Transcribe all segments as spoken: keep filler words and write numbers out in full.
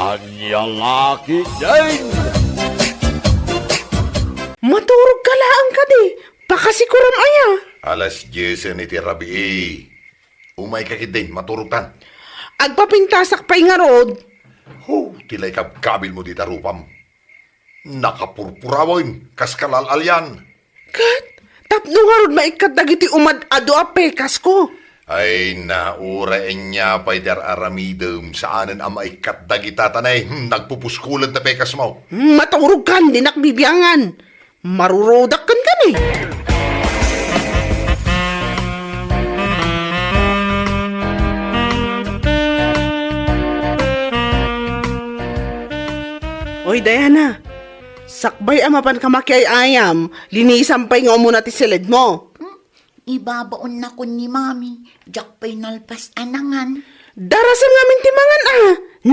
Ania nga ketdin? Maturog ka laeng kadi, pakasikuram aya. Alas diesen iti rabii. Umayka ketdin, maturogtan. Agpapintasak pay ngarud. Ho, ti la ikabkabilmo dita rupam. Nakapurpurawen, kas kalal-alian. Ket, tapno ngarud maikkat dagiti umad-adu a pekasko. Ay, na, uray ania pay ti ar-aramidem, saanen a maikkat dagita, ta nay, hmm, nagpupuskulen ti pekasmo. Maturog kan, dinak bibiangan. Marurudak kan kani. Oy, Diana, sakbay a mapanka makiay-ayam, linisam pay nga umuna ti siledmo. Hmm? Ibabaonnakon ni Mami, diak pay nalpas a nangan. Darasem ngamin ti mangan a,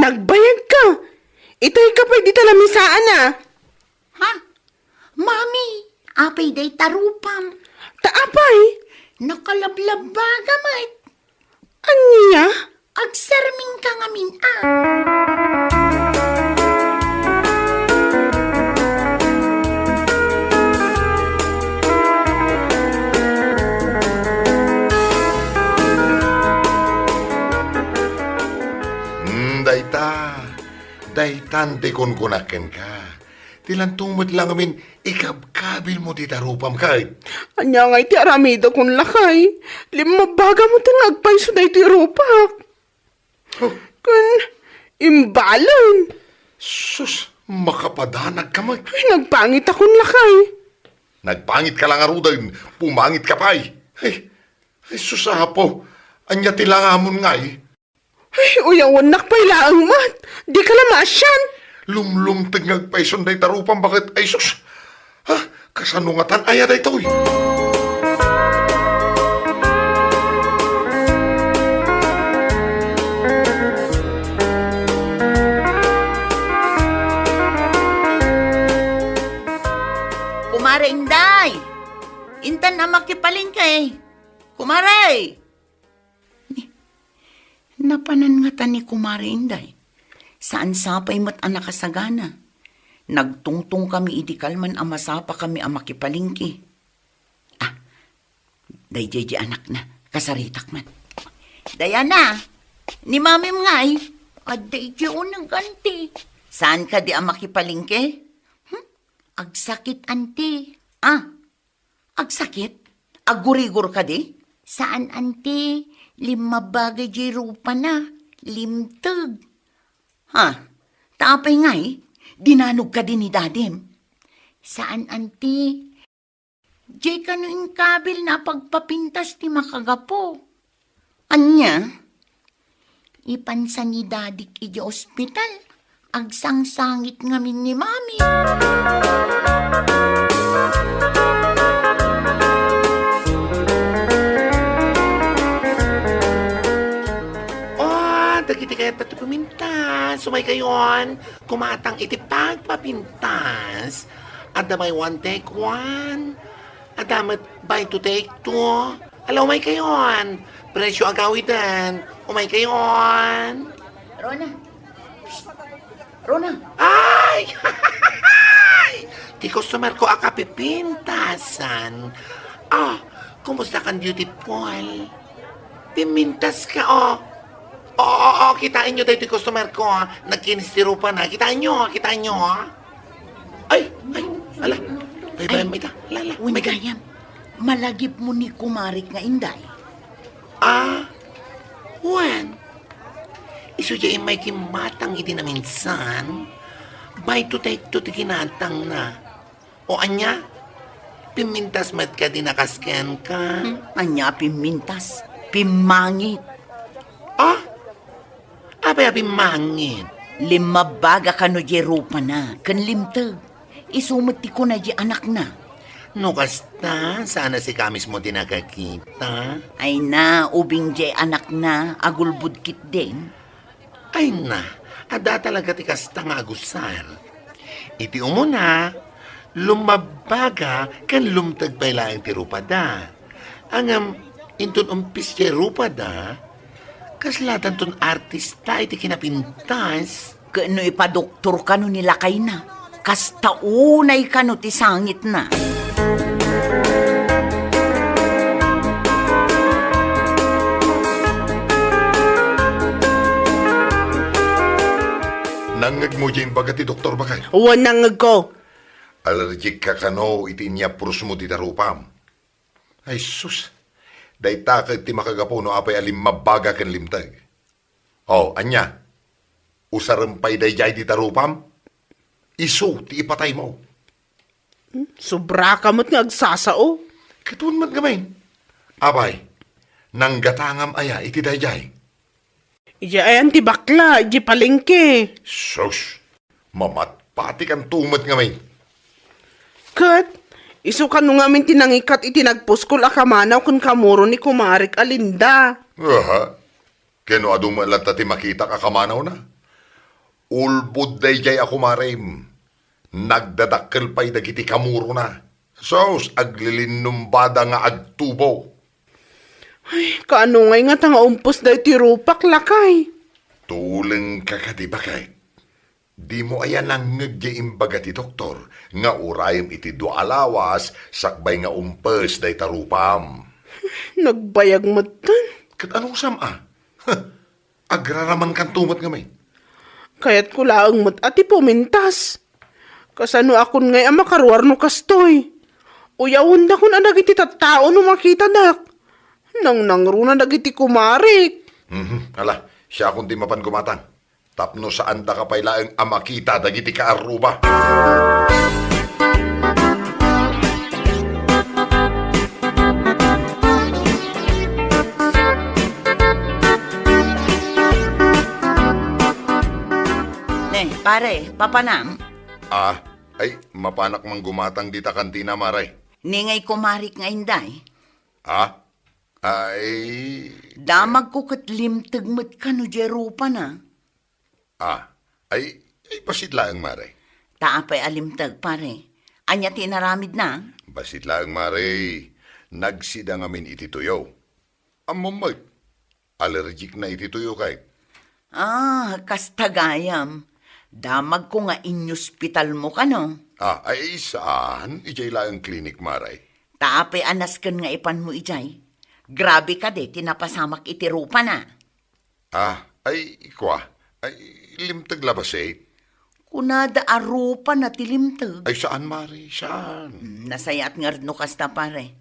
nagbayag ka. Itay ka pay dita lamisaan a. Ha? Mami, apay dayta rupam? Ta apay? Nakalablabaga met. Ania? Agsarming ka ngamin a. Hmm, dayta. Daytan ti kunkunak kenka. Ti lanto met la ngamin ikabkabilmo dita rupam ket. Ania ngay ti aramidakon lakay? Limmabagam met nga agpayso daytoy rupak. Oh. Ken imbalen. Sus, makapadanag ka met. Ay, nagpangitakon lakay. Nagpangit ka la ngaruden, pumangit ka pay. Ay, ay, sus, Apo, ania ti langamon ngay? Ay, uyawennak pay laeng met. Di ka la maasian. Lumlumteg nga agpayson dayta rupam baket, ay sus. Ha? Kasano ngatan aya daytoy? Kumare Inday! Intan a makipalengke. Kumare! Napanan ngata ni Kumare Inday. Saan sapay met a nakasagana. Nagtungtong kami idi kalman a masapa kami a makipalengke. Ah, daydiay di anakna, kasaritak man. Diana, ni mamim ngay, adda idiay uneg, anti. Saan kadi a makipalengke? Hmm? Agsakit, anti. Ah, agsakit? Aggurigor kadi? Saan, anti. Limmabagay diay rupana. Limteg. Ha? Ta apay ngay? Dinanog kadi ni dadim? Saan, anti. Diay kano inkabil na pagpapintas ti makagapu. Ania? Ipansa ni dadik idiay ospital, agsangsangit ngamin ni mami. Oh, dagiti kayat ti pumintas, umaykayon, kumatang iti pagpapintas. Adda may one take one. Adda met buy two take two. Ala, umaykayon. Presyo agawiden. Umaykayon. Rona. Rona. Ay! Ti customer ko a kapipintasan. Ah, kumusta kan, beautiful? Pimintas ka, oh. Oo, oo, oo, kitaenyo daytoy customer ko, ah. Nagkinis ti rupana. Kitaenyo, ah, kitaenyo, ah. Ay, ay, ala. Bye-bye, ay, mayta. Ala, ala, wen bye-bye. Gayam, malagipmo ni kumarik nga Inday. Ah, wen. Isu diay immay kimmatang idi naminsan. Buy two take two ti kinatangna. O ania? Pimmintas met kadi a kas kenka? Hmm, ania pimmintas? Pimmangit. Ah? Apay a pimmangit? Limmabbaga kano diay rupana ken limteg. Isu met ti kuna diay anakna. No kasta, saan a sika mismo ti nakakita? Ay na, ubing diay anakna, agulbod ketdin. Ay na, adda talaga ti kasta nga agusar. Iti umuna, lummabbaga ken lumteg pay laeng ti rupada. Ngem inton umpis diay rupada, kaslatanton artista iti kinapintas. Ket no ipadoktor kano ni lakayna, kasta unay kano ti sangitna. Nangngegmo diay imbaga ti doktor, baket? Wen, nangngegko. Allergic ka kano iti inyapprosmo ti tarupam. Ay sus, dayta ket ti makagapu no apay a limmabbaga ken limteg. O, ania? Usarem pay daydiay ti tarupam? Isu ti ipataymo. Hmm, sobraka met nga agsasao. Ket wen met ngamin. Apay, nanggatangam aya iti daydiay? Idiay ayan ti bakla, idiay palengke. Sus! Mamatpatikanto met ngamin. Ket, isu kano ngamin ti nangikat iti nagpuskol a kamanaw ken kamuro ni kumarik a Linda. Aha. Ken no adu met latta ti makitak a kamanawna? Ulbod daydiay a kumarem. Nagdadakkel pay dagiti kamurona. Sus, aglilinumbada nga agtubo. Ay, kaano ngay ngata nga umpes daytoy rupak, lakay? Tulengka kadi, baket? Dimo aya nangngeg diay imbaga ti doktor nga urayem iti dua a lawas sakbay nga umpes dayta rupam? Nagbayag metten. Ket anusam a? Agraramankanto met ngamin. Kayatko laeng met a ti pumintas. Kasano akon ngay a makaruar no kastoy? Uyawendakon a dagiti tattao no makitadak. Nangnangruna dagiti kumarik. Mhm. Ala, siakon ti mapan gumatang. Tapno saandaka pay laeng a makita dagiti kaarruba. Ne, pare, papanam? Ah, ay, mapanak manggumatang dita kantina, mare. Ni ngay kumarik nga inday? Ah? Ay. Damagko ket limteg met kano diay rupana. Ah, ay, ay, bassit laeng, mare. Ta apay a limteg, pare? Ania ti inaramidna? Bassit laeng, mare. Nagsida ngamin iti tuyo. Ammom met, allergic na iti tuyo kay. Ah, kasta gayam. Damagko nga inyospitalmo kano? Ah, ay, saan? Idiay laeng klinik, mare. Ta apay a nasken nga ipanmo idiay? Grabe kadi ti napasamak iti rupana. Ah, ay, kua. Ay, limteg la bassit? Kunada a rupana ti limteg. Ay, saan, mare? Saan? Hmm, nasayaat ngarud no kasta, pare.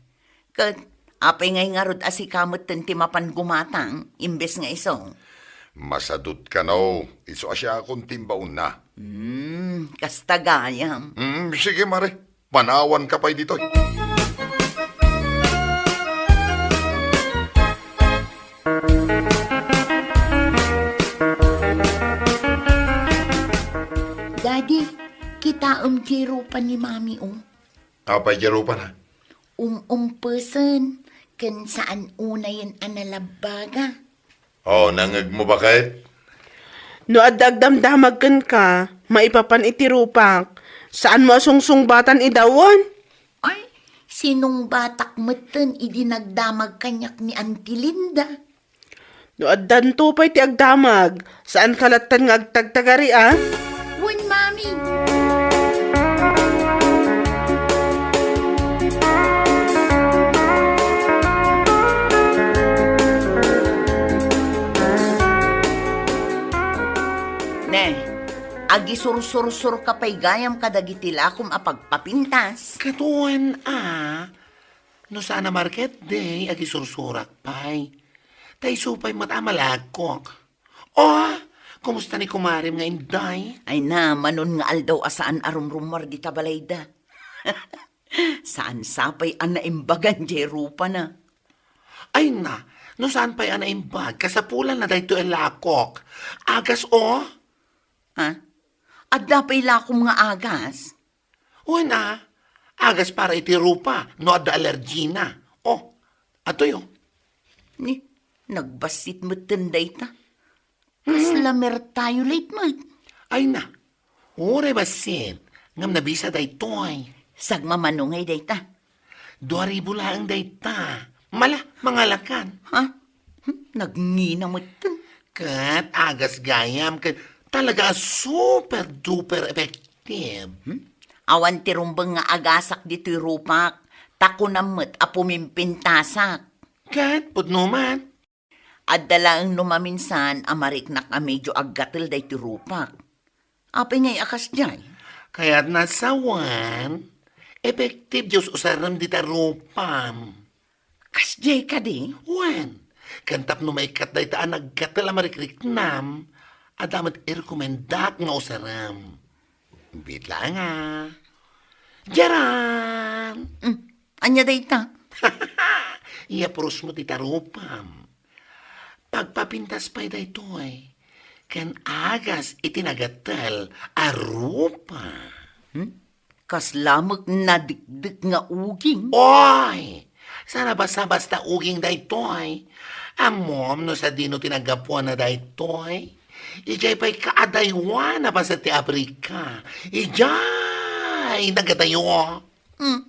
Ket, apay ngay ngarud a sika metten ti mapan gumatang, imbes nga isu? Masadut kano, isu a siakon ti imbaonna. Hmm, kasta gayam. Hmm, sige, mare. Panawanka pay ditoy. Daddy, kitaem ti rupa ni Mami, o. Apay ti rupana? Um-umpesen, ken saan unayen a nalabbaga. Oh, nangngegmo, baket? No adda agdamdamag kenka, maipapan iti rupak, saanmo a sungsungbatan idawen? Ay, sinungbatak metten idi nagdamag kaniak ni Auntie Linda. No addanto pay ti agdamag, saanka lattan nga agtagtagari, a? Wen, Mami. Ne, agisursursurka pay gayam kadagiti lakom a pagpapintas. Ket wen a, no saan a market day, agisursurak pay. Ta isu pay met a malagkok. Oh, kumusta ni kumarem nga inday? Ay na, manon nga aldaw a saan a rumrumuar dita balayda. Saan sa pay a naimbagan diay rupana? Ay na, no saan pay a naimbag, kasapulanna daytoy a lakok. Agas, oh. Ha? Adda pay lakom nga agas? Wen a, agas para iti rupa no adda allergina. Oh, atoy, oh. Ni, nagbassit metten dayta. Kasla mertayulit met. Ay na, uray bassit, ngem nabisa daytoy. Sagmamano ngay dayta? Dua ribu laeng dayta. Mala, mangalakan. Ha? Hmm, nagngina metten. Ket agas gayam, ket Talaga a super duper effective. Hmm? Awan ti rumbeng nga agasak ditoy rupak, ta kunam met a pumimpintasak. Ket pudno man. Adda laeng no maminsan a mariknak a medyo aggatel daytoy rupak. Apay ngay a kasdiay? Kayat na sawen, effective ti us-usarem dita rupam. Kasdiay kadi? Wen, ken tapno maikkat dayta a naggatel a marikriknam, adda met irekomendak nga usarem. Biit laeng a. Diaran! Mm, ania dayta? Iya purosmo ti tarupam. Pagpapintas pay daytoy, ken agas iti nagatel a rupa. Hmm? Kasla met nadikdek nga uging. Oy! Saan a basta-basta uging daytoy. Ammom no sadino ti naggapuanna daytoy? Idiay pay kaadaywan a paset ti Africa. Idiay nagadayo. Hmm.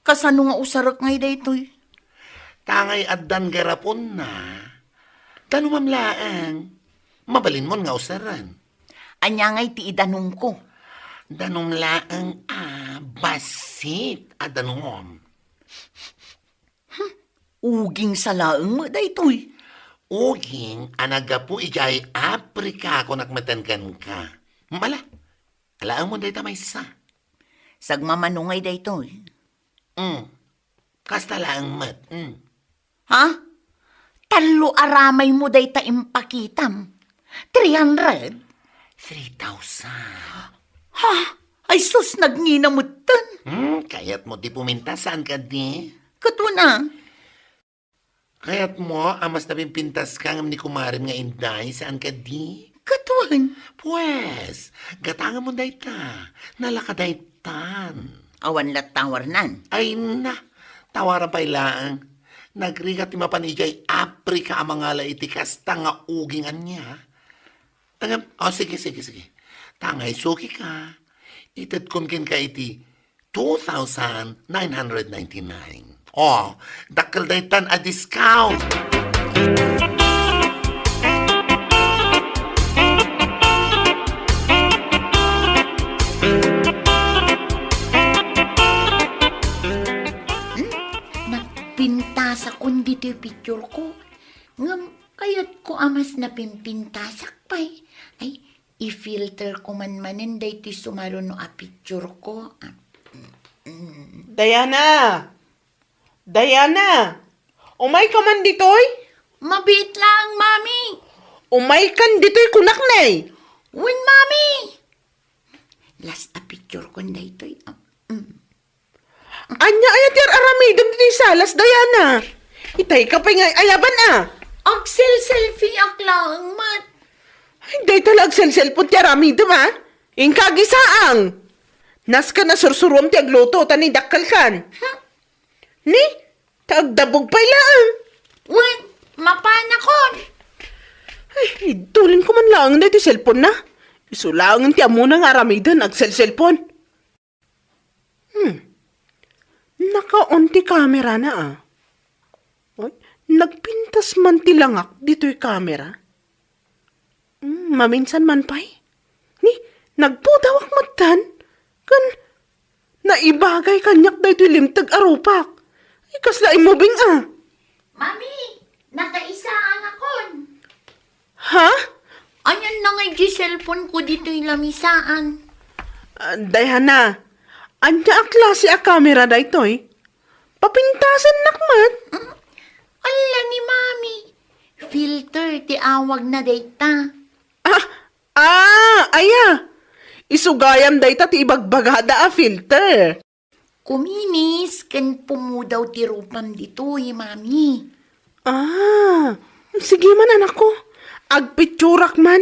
Kasano nga usarek ngay daytoy? Tangay addan garaponna. Danumam laeng. Mabalinmon nga usaren. Ania ngay ti idanumko? Danum laeng a bassit a danum. Hmm, uging sa laeng met daytoy. Uging a naggapu idiay Africa, kunak metten kenka. Mala, alaemon dayta maysa. Sagmamano ngay daytoy? Mm. Kasta laeng met. Mm. Ha? Tallo a ramaymo dayta impakitam? Three hundred? Three thousand. Ha? Ay sus, nagngina metten. Hmm, kayatmo ti pumintas, saan kadi? Ket wen a. Kayatmo a mas napimpintaska ngem ni kumarem nga Inday, saan kadi? Ket wen. Pues, gatangamon dayta. Nalaka daytan. Awan latta awarnan. Ay na, tawaran pay laeng. Nagrigat ti mapan idiay Africa a mangala iti kasta nga uging ania. Ngem, o, sige, sige, sige. Tangay sukika. Itedkon kenka iti two thousand nine hundred ninety-nine. O, dakkel daytan a discount. Hmm? Nagpintasakon ditoy picture ko. Ngem kayatko a mas napimpintasak pay. Ay, i-filter ko man manen daytoy sumaruno a picture ko. Ah, mm. Diana! Diana! Umayka man ditoy? Mabiit laeng, Mami. Umaykan ditoy, kunak, nay. Wen, Mami. Last a picture kon daytoy. Ah, mm. Ania aya ti ar-aramidem ditoy salas, Diana? Itay ka pay nga ayaban a. Agselselfie ak laeng met. Ay, dayta la agselselpon ti aramidem a. Inka agisaang. Nasken a sursurom ti agluto ta ni dakkelkan. Hmm? Ni, ta agdabog pay laeng. Wen, mapanakon. Ay, idulinko man laeng daytoy cellphone na. Isu laeng ti ammona nga aramiden agselselpon. Hmm. Naka-on ti camera na, ah. Oy, nagpintas man ti langak ditoy camera. Hmm, maminsan man pay. Ni, nagpudawak metten. Ken naibagay kaniak daytoy limteg a rupak. Ay, kasla immobing, ah. Mami, nakaisaangakon. Ha? Anian na ngay di cellphone ko ditoy lamisaan? Ah, Diana, ania a klase a kamera daytoy? Papintasannak met. Mm. Alla ni Mami, filter ti awagna dayta. Ah, ah, aya. Isu gayam dayta ti ibagbagada a filter. Kuminis ken pumudaw ti rupam ditoy, Mami. Ah, sige man, anakko. Agpicturak man,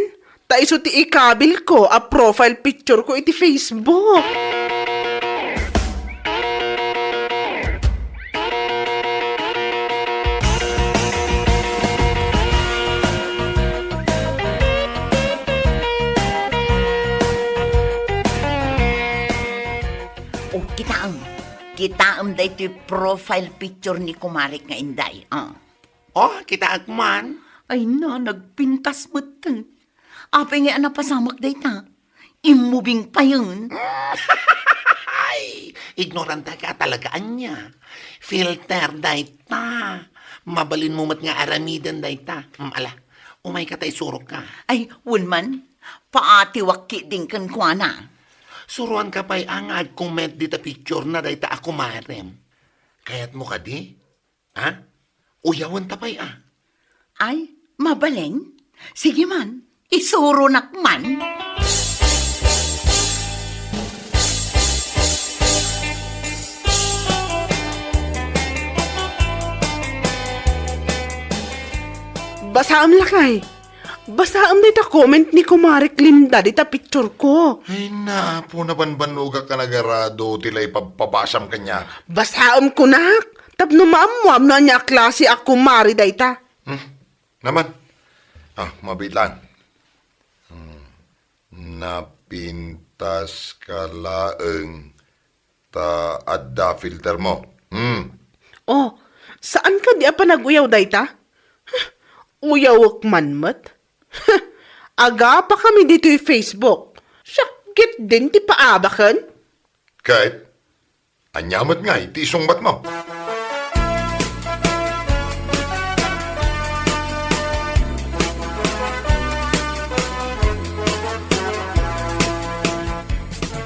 ta isu ti ikabilko a profile picture ko iti Facebook. O, kitaem. Kitaem daytoy profile picture ni kumarek nga Inday. Ah. O, kitaek man. Ay na, nagpintas metten. Apay nga a napasamak dayta? Immubing payen. Ay, ignorante ka talaga, ania. Filter dayta. Mabalinmo met nga aramiden dayta. Mm, ala, umayka ta isurok ka. Ay, wen man, paatiwak ketdin kenkuana. Suroanka pay a nga ag-comment dita picture na dayta a kumarem. Kayatmo kadi? Ha? Uyawenta pay a. Ay, mabalin? Sige man, isuronak man. Basaem lakay. Basaem dayta comment ni Kumare Clinda dita picture ko. Ay, napo, nabanbanogak a nagarado ti la ipabpabasam kaniak. Basaem kunak, tapno maammuam no ania a klase a kumare dayta. Hmm? Naman? Ah, mabiit laeng. Hmm. Napintas ka laeng ta adda filter mo. Hmm. Oh, saan kadi a panag-uyaw dayta? Huh, uyawek man met. Huh, agapa kami ditoy Facebook. Siak ketdin ti paabaken. Ket, ania met ngay ti isungbatmo?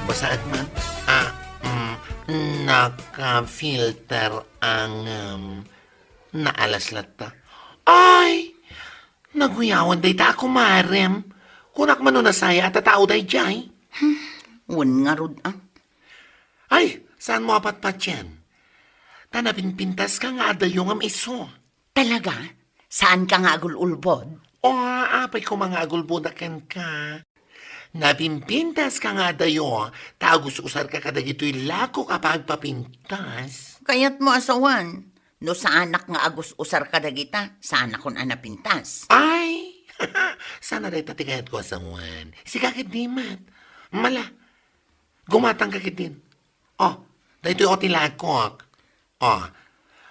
Basaek man. Ah, mm, naka-filter ang, um, naalas latta. Ay, naguyawan dayta a kumarem. Kunak man no nasaya a tatao daydiay. Hmm, wen ngarud, ah. Ay, saanmo a patpatien? Ta napinpintaska nga adayo ngem isu. Talaga? Saanka nga agul-ulbod? O, apay koma nga agulbodak kenka. Napinpintaska nga adayo, ta agus-usarka kadagitoy lakok a pagpapintas. Kayatmo a sawen, no saanak nga agus-usar kadagita, saanakon a napintas. Ay! Saan a dayta ti kayatko a sawen. Sika ketdi met. Mala, gumatangka ketdin. Oh, daytoy o ti lakok. Oh,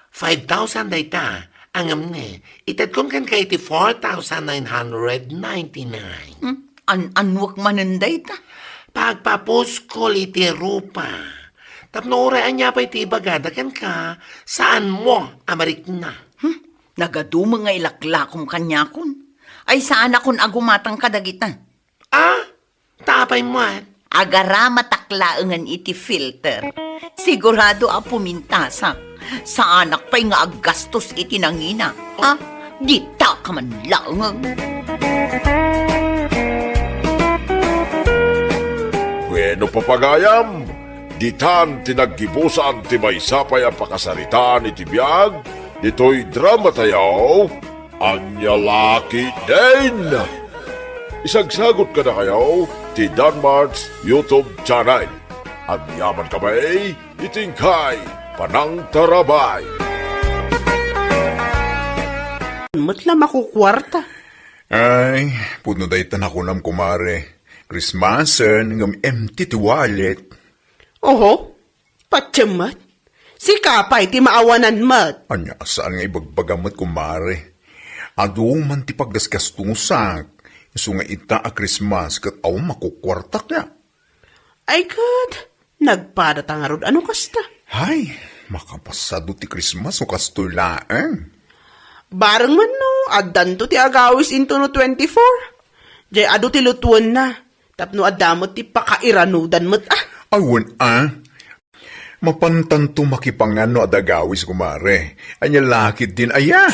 five thousand dayta, ngem ne, itedkon kenka iti four thousand nine hundred ninety-nine. Hmm? An-annuek manen dayta? Pagpapuskol iti rupa. Tapno uray ania pay ti ibagada kenka, saanmo a marikna. Hmm? Nagadu met nga ilaklakom kaniakon. Ay, saanakon a gumatang kadagita. Ah? Ta apay met? Agaramatak laengen iti filter. Sigurado a pumintasak. Saanak pay nga aggastos iti nangina. Ha? Dita ka man laengen. Bueno, papagayam, ditan ti naggibusan ti maysa pay a pakasaritaan iti biag ditoy drama tayo. Ania la ketdin? Isagsagot kadakayo ti Danmart's YouTube channel. Agyaman kami iti inkay panangtarabay. Met la makukuarta. Ay, pudno dayta nakunam, kumare. Christmasen, ngem empty ti wallet. Oho. Patiem met. Sika pay ti maawanan met. Ania, saan nga ibagbagam met, kumare? Adu man ti paggasgastosak. Isu nga ita a Christmas ket awan makukuartak ya. Ay ket, nagpadata ngarud a no kasta. Hay, makapasado ti Christmas no kastoy laeng. Bareng man no, addanto ti agawis into no twenty-four. Jay adu ti lutuenna. Tapno adda met ti pakairanudan met, ah. Awan, ah. Mapantanto makipangan no adda agawis, kumare. Ania la ketdin aya?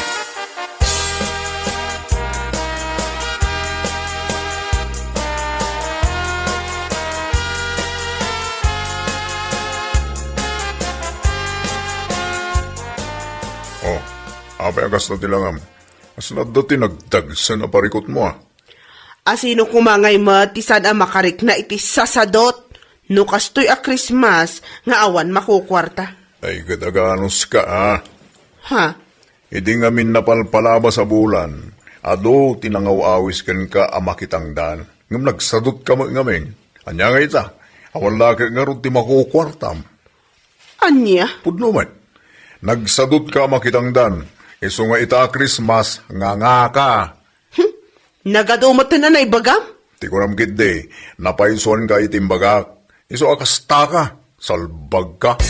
Oh, apay a kasta ti langam? Asino adda ti nagdagsen a parikutmo, ah? Asino koma ngay met ti saan a makarikna iti sasadot no kastoy a Christmas nga awan makukuarta? Ay, ket aganuska, ah. Ha? Idi ngamin napalpalabas a bulan, adu ti nangaw-awis kenka a makitangdan, ngem nagsadutka met ngamin. Ania nga ita? Awan la ket ngarud ti makukuartam. Ania? Pudno met. Nagsadutka a makitangdan, isu nga ita a Christmas, ngangaka. Hmm? Nagadu met a naibagam? Ti kunam ketdi, napaisuanka iti imbagak. Isu a kastaka, salbagka.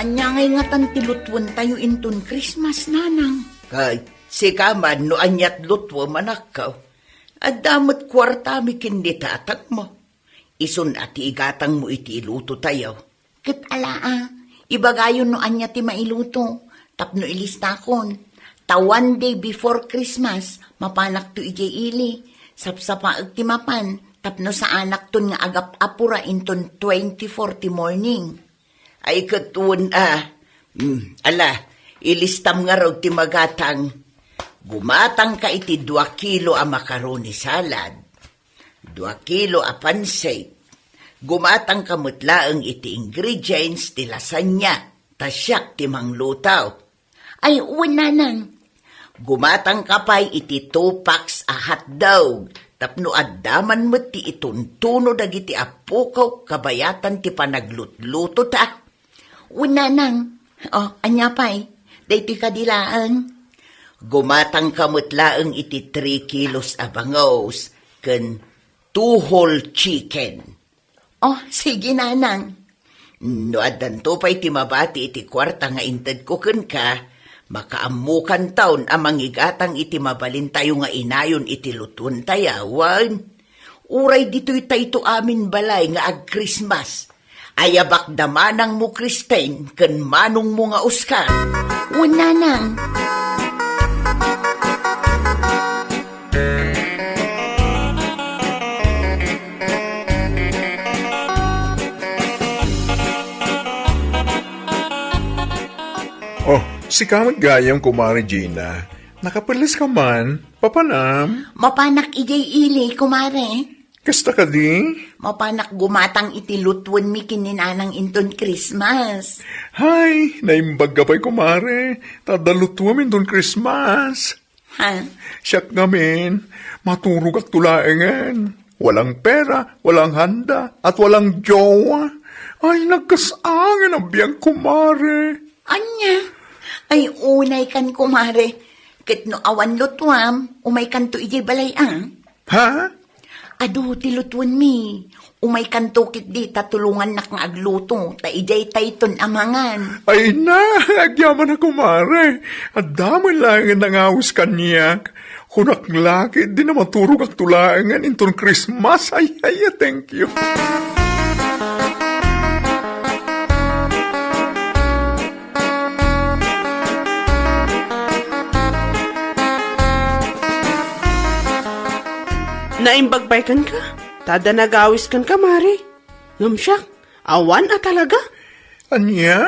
Ania ngay ngatan ti lutuentayo inton Christmas, Nanang? Ket sika man, no aniat lutuem, anakko? Adda met kuartami ken ni tatangmo. Isun a ti igatangmo iti ilutotayo. Ket ala a, ibagayon no ania ti mailuto, tapno ilistakon. Ta one day before Christmas, mapanakto idiay ili. Sapsapaek ti mapan, tapno saanakton nga agap-apura inton twenty-four ti morning. Ay, ket wen a. Hmm, ala, ilistam ngarud ti magatang. Gumatangka iti dua kilo a macaroni salad, dua kilo a pansit. Gumatangka met laeng iti ingredients ti lasagna, ta siak ti mangluto. Ay, wen, Nanang. Gumatangka pay iti two packs a hotdog, tapno adda man met ti ituntuno dagiti appokok kabayatan ti panaglutlutota. Wen, Nanang. O, ania pay? Daytoy kadi laeng. Gumatangka met laeng iti three kilos a bangus ken two whole chicken. O, sige, Nanang. No addanto pay ti mabati iti kuarta nga intedko kenka, makaammokanton a mangigatang iti mabalintayo nga inayon iti lutuentayo, wen? Uray ditoytayto amin balay nga ag-Christmas. Ayabak da manangmo Christine ken manongmo nga Oscar. Wen, Nanang. Oh, sika met gayam, Kumare Gina. Nakapeles ka man? Papanam? Mapanak idiay ili, Kumare. Kasta kadi? Mapanak gumatang iti lutuenmi ken ni Nanang inton Christmas. Hay, naimbag ka pay, Kumare. Ta adda lutuem inton Christmas. Ha? Siak ngamin, maturogakto laengen. Walang pera, walang handa, at walang jowa. Ay, nagkas-angin a biag, Kumare. Ania? Ay, unay kan, Kumare. Ket no awan lutuam, umaykanto idiay balay, a? Ha? Adu ti lutuenmi. Umaykanto ketdi ta tulongannak nga agluto, ta idiay tayton a mangan. Ay na, agyaman a, Kumare. Adda met laengen nangawis kaniak. Kunak la ketdi a maturogakto laengen inton Christmas. Ay, ay, thank you. Naimbag pay kenka? Ta adda nagawis kenka, Mare. Ngem siak, awan a talaga. Ania?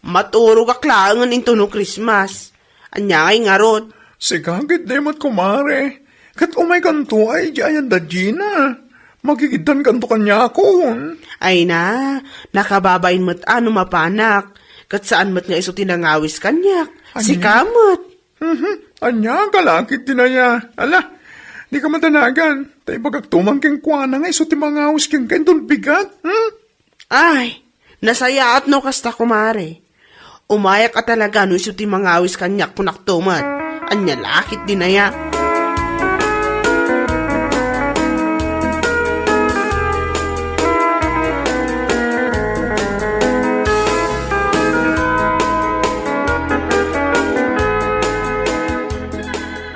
Maturogak laengen intono Christmas. Ania ngay ngarud? Sika ketdi met, Kumare. Ket umaykanto a idiay ayan da Gina. Magigiddankanto kaniakon. Ay na, nakababain met a no mapanak. Ket saan met nga isu ti nangawis kaniak. Ania? Sika met. Mhm. Ania ka la ketdin aya? Ala, dika madanagan. Ta ibagakto man kenkuana nga isu ti mangawis kenka inton bigat. Hmm? Ay, nasayaat no kasta, Kumare. Umayak a talaga no isu ti mangawis kaniak, kunakto met. Ania la ketdin aya?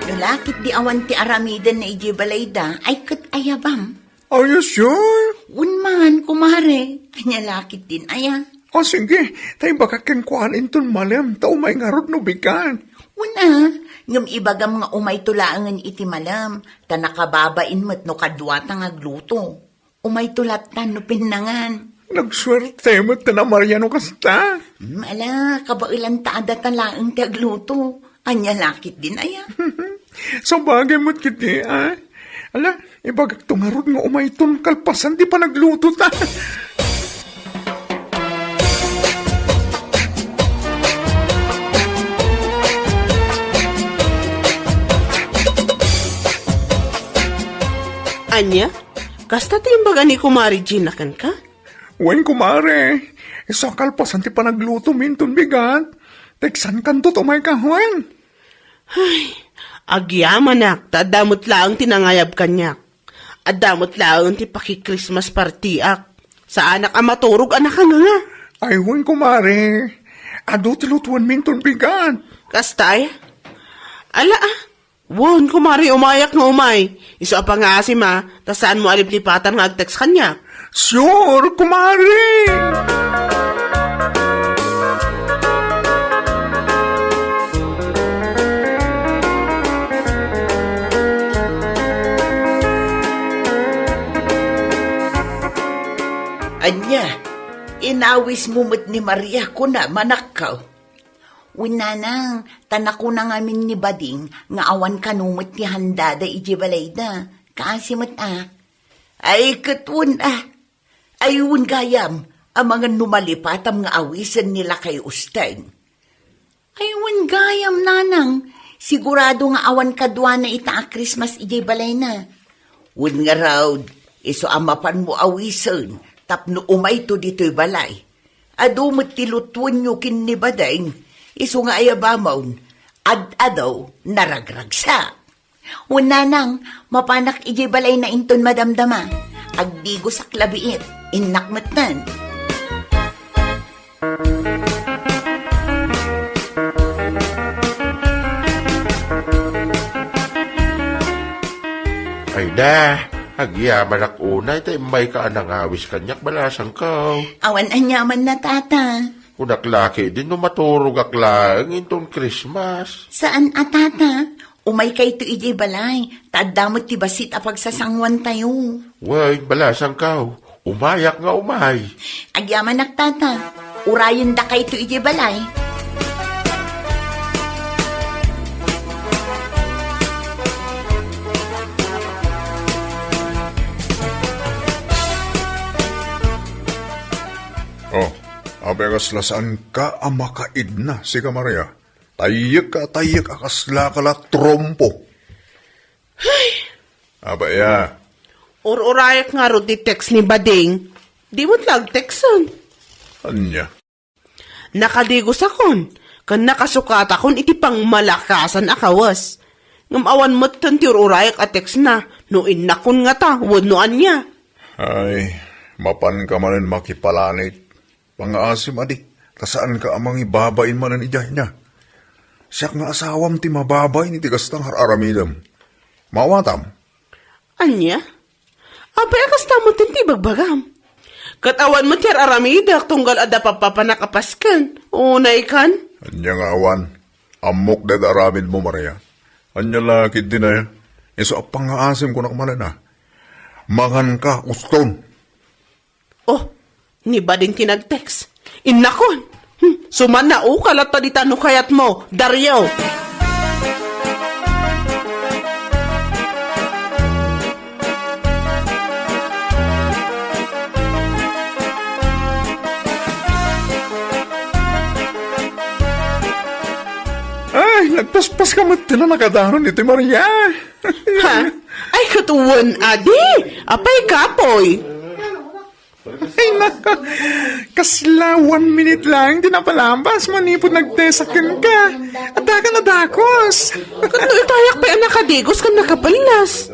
No la ketdi awan ti aramidenna idiay balayda, ay ket ayabam. Are you sure? Wen man, Kumare. Ania la ketdin aya? O, sige, ta ibagak kenkuana inton malem, ta umay ngarud no bigat. Wen a, ngem ibagam nga umayto laengen iti malem, ta nakababain met no kaduata nga agluto. Umayto lattan no pinnangan. Nagsuerte met ti Maria no kasta. Hmm, ala, kabaelanta a data laeng ti agluto. Ania la ketdin aya? Sabagay met ketdi, a? Ala, ibagakto ngarud nga umayton kalpasan ti panaglutota. Ania? Kasta ti imbaga ni Kumare Gina kenka? Wen, kumare. Isu a kalpasan ti panaglutomi inton bigat, teksankanto ti umayka, wen. Ay, agyamanak, ta adda met laeng ti nangayab kaniak. Adda met laeng ti paki-Christmas partyak. Saanak a maturog a nakanganga. Ay, wen, kumare. Adu ti lutuenmi inton bigat. Kasta aya? Ala, ah. Wen, kumare, umayak nga umay. Isu a pangngaasim, ah, ta saanmo a liplipatan nga agtext kaniak. Sure, kumare! Ania, inawismo met ni Maria kuna, manakkaw? Wen, nanang, ta nakuna ngamin ni Bading nga awan kano met ti handada idiay balayda. Kaasi met a. Ay, ket wen a. Ay, wen gayam, amangan no malipatam nga awisen ni lakay Usteng. Ay, wen gayam, nanang, sigurado nga awan kaduana ita a Christmas idiay balayna. Wen ngarud, isu a mapanmo awisen tapno umayto ditoy balay. Adu met ti lutuenyo ken ni Bading, isu nga ayabamon, ad-adu, naragragsak. Wen, nanang, mapanak idiay balayna inton madamdama. Agdigosak labiit, innak metten. Ay na, agyamanak unay ta immayka a nangawis kaniak, balasangko. Awan aniamanna, tata. Kunak la ketdi no maturogak laeng inton Christmas. Saan a, tata. Umaykayto idiay balay, ta adda met ti bassit a pagsasanguantayo. Wen, balasangko, umayak nga umay. Agyamanak, tata. Urayendakayto idiay balay. Oh, apay a kasla saanka a makaidna, sika Maria? Tayyek ka, tayyek a kasla ka la trompo. Ay! Apay a? Ur-urayak ngarud ti text ni Bading. Di met la agtexten. Ania? Nakadigosakon, ken nakasukatakon iti pangmalakasan a kawes. Ngem awan metten ti ur-urayak a textna, no innakon ngata, wenno ania. Ay, mapanka manen makipalanit. Pangngaasim a di, ta saanka a mangibabain manen idiay nia. Siak nga asawam ti mababain iti kasta nga ar-aramidem. Maawatam? Ania? Apay a kasta metten ti ibagbagam? Ket awan met ti ar-aramidek tunggal adda pappapanak a pasken. Unaykan? Ania nga awan? Ammok dayta aramidmo, Maria. Ania la ketdin aya? Isu a pangngaasim kunak manen a. Manganka, uston. Oh, ni Bading ti nag-text. Innakon! Hmm, sumanna, ukal latta dita no kayatmo, Dario! Ay, nagpaspas ka met ti nakadanon iti Maria. Ha? Ay, ket wen, adi! Apay kapoy? Ay, nako. Kasla one minute laeng ti napalabas manipud nagtesak kenka. Adda ka nadakos. Ket no itayak pay a nakadigos ken nakapellas.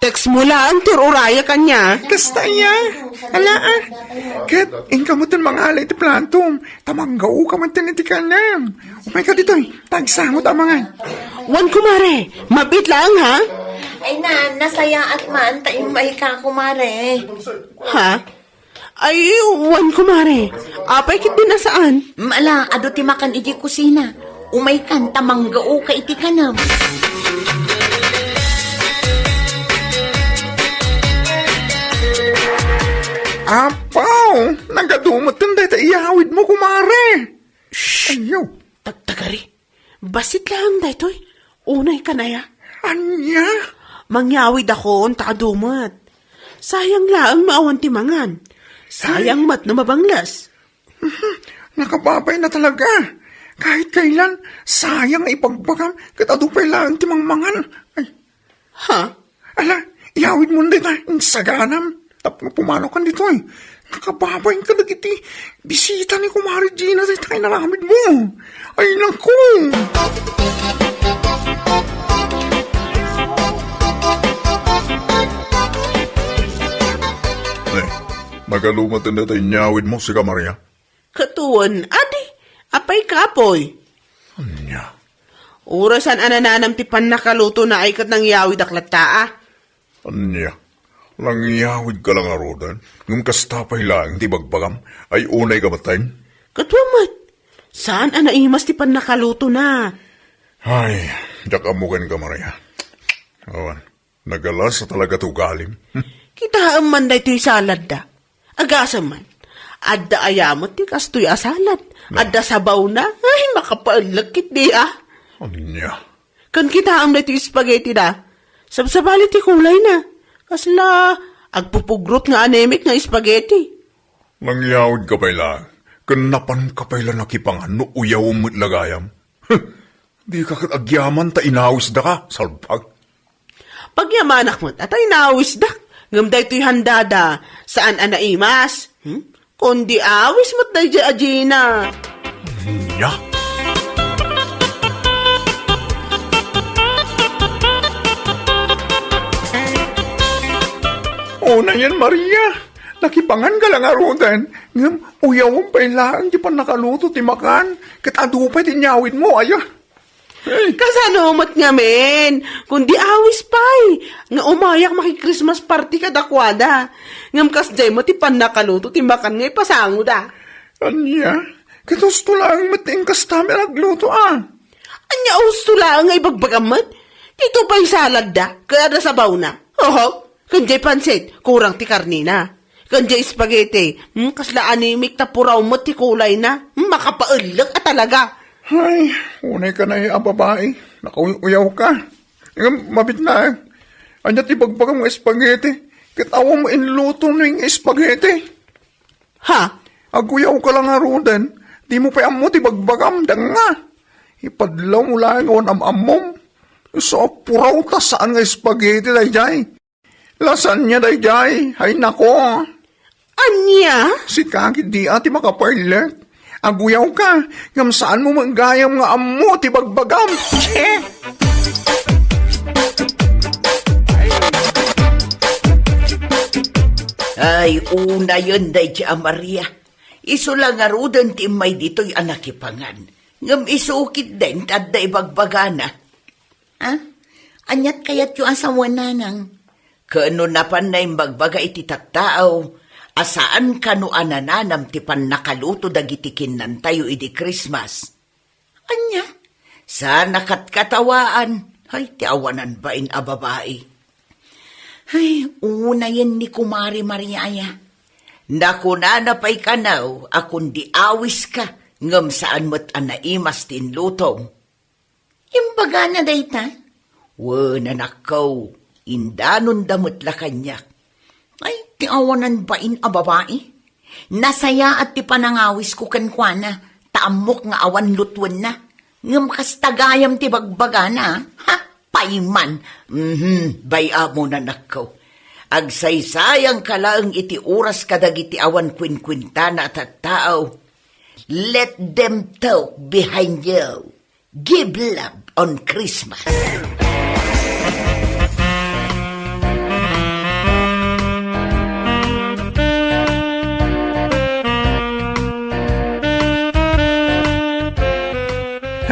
Text mo laeng ti ur-urayak ania. Kasta aya. Ala, ah. Ket, inka metten mangala iti platom. Ta manggaoka metten iti kanem. Umayka ditoy. Tagsangot a mangan. Wen, kumare. Mabit laeng, ha? Ay na, nasayaat man. Ta immayka, kumare. Ha? Ay, wen, kumare. Apay ketdin a saan? Ala, adu ti makan idiay kusina. Umaykan ta manggaoka iti kanem. Apo, nagadu metten dayta iyawidmo, kumare. Shh! Ayaw. Tagtagari. Bassit laeng daytoy. Unaykan aya? Ania? Mangyawidakon ta adu met. Sayang laeng no awan ti mangan. Sayang met no mabangles. Mhm. Nakababayna talaga. Kahit kailan, sayang nga ipagbagam ket adu pay laeng ti mangmangan. Ay. Ha? Ala, iya, Awidmon dayta, insaganam. Tapno pumanokan ditoy. Nakababain ka dagiti bisita ni Kumare Gina dayta inaramidmo. Ay, naku! Eh, magalumaten dayta inyawidmo, sika, Maria. Ket wen, adi, apay kapoy? Ania? Uray saan a nananam ti pannakalutona ay ket nangyawidak latta a. Ania? Nangyawidka la ngaruden, ngem kasta pay laeng ti ibagbagam, ay unayka metten? Ket wen met, saan a naimas ti pannakalutona. Ay, diak ammo kenka, Maria. Awan, nagalas a talaga ti ugalim. Kitaem man daytoy saladda. Agasem man, adda aya met ti kastoy a salad? Na. Adda sabawna? Ay, makapaellek ketdi a. Ania? Ken kitaem daytoy spaghetti da. Sabsabali ti kulayna. Kasla agpupugrot nga anemic nga spaghetti. Nangyawidka pay la, ken napanka pay la nakipangan no uyawem met la gayam. Dika ket agyaman ta inawisdaka, salbag. Pagyamanak met a ta inawisdak, ngem daytoy handada, saan a naimas. Hmm? Kundi awis met daydiay a Gina. Ania? Unayen, Maria, nakipanganka la ngaruden, ngem uyawem pay laeng ti pannakaluto ti makan, ket adu pay ti inyawidmo, aya. Kasano met ngamin? Kundi awis pay nga umayak maki-Christmas party kadakuada. Ngem kasdiay met ti pannakaluto ti makan nga ipasangoda. Ania? Ket husto laeng met ti inkastami a nagluto a. Ania husto laeng nga ibagbagam met? Dito pay saladda, ket adda sabawna. Oho, ken diay pansit, kurang ti karnina. Ken diay spaghetti, hmm, kasla anemic ta puraw met ti kulayna. Hmm, makapaellek a talaga. Ay, unayka nay a babai. Nakauyaw ka. Ngem, mabit laeng. Ania ti ibagbagam nga spaghetti? Ket awan mo inluto no nga spaghetti. Ha? Aguyaw ka la ngaruden. Di mo pay ammo ti ibagbagam, danga. Ipadlaw mo laeng awan am-ammom. Isu a puraw ta saan nga spaghetti daydiay. Lasagna daydiay, ay nako. Ania? Sika ketdi a ti makapaellek. Aguyaw ka, ngem saan mo met gayam nga ammo ti bagbagam. Che! Ay, unayen daydiay a Maria. Isu la ngaruden ti immay ditoy a nakipangan. Ngem isu ketdin ti adda ibagbagana. Ah, aniat kayatyo a sawen, nanang? Ken no napan naimbagbaga iti tattao a saan kano a nananam ti pannakaluto dagiti kinnantayo idi Christmas. Ania? Saan a katkatawaan? Ay, ti awanan bain a babai. Ay, unayen ni Kumare Maria aya. Nakunana pay kano a kundi awiska, ngem saan met a naimas ti inlutom. Imbagana dayta? Wen, anakko, indanonda met la kaniak. Ay, ti awanan bain a babai. Nasayaat ti panangawisko kenkuana, ta ammok nga awan lutuenna. Ngem kasta gayam ti bagbagana, ha? Payman. Mhm, bay-amon, anakko. Agsaysayanka laeng iti oras kadagiti awan kuenkuentana a tattao. Let them talk behind you. Give love on Christmas.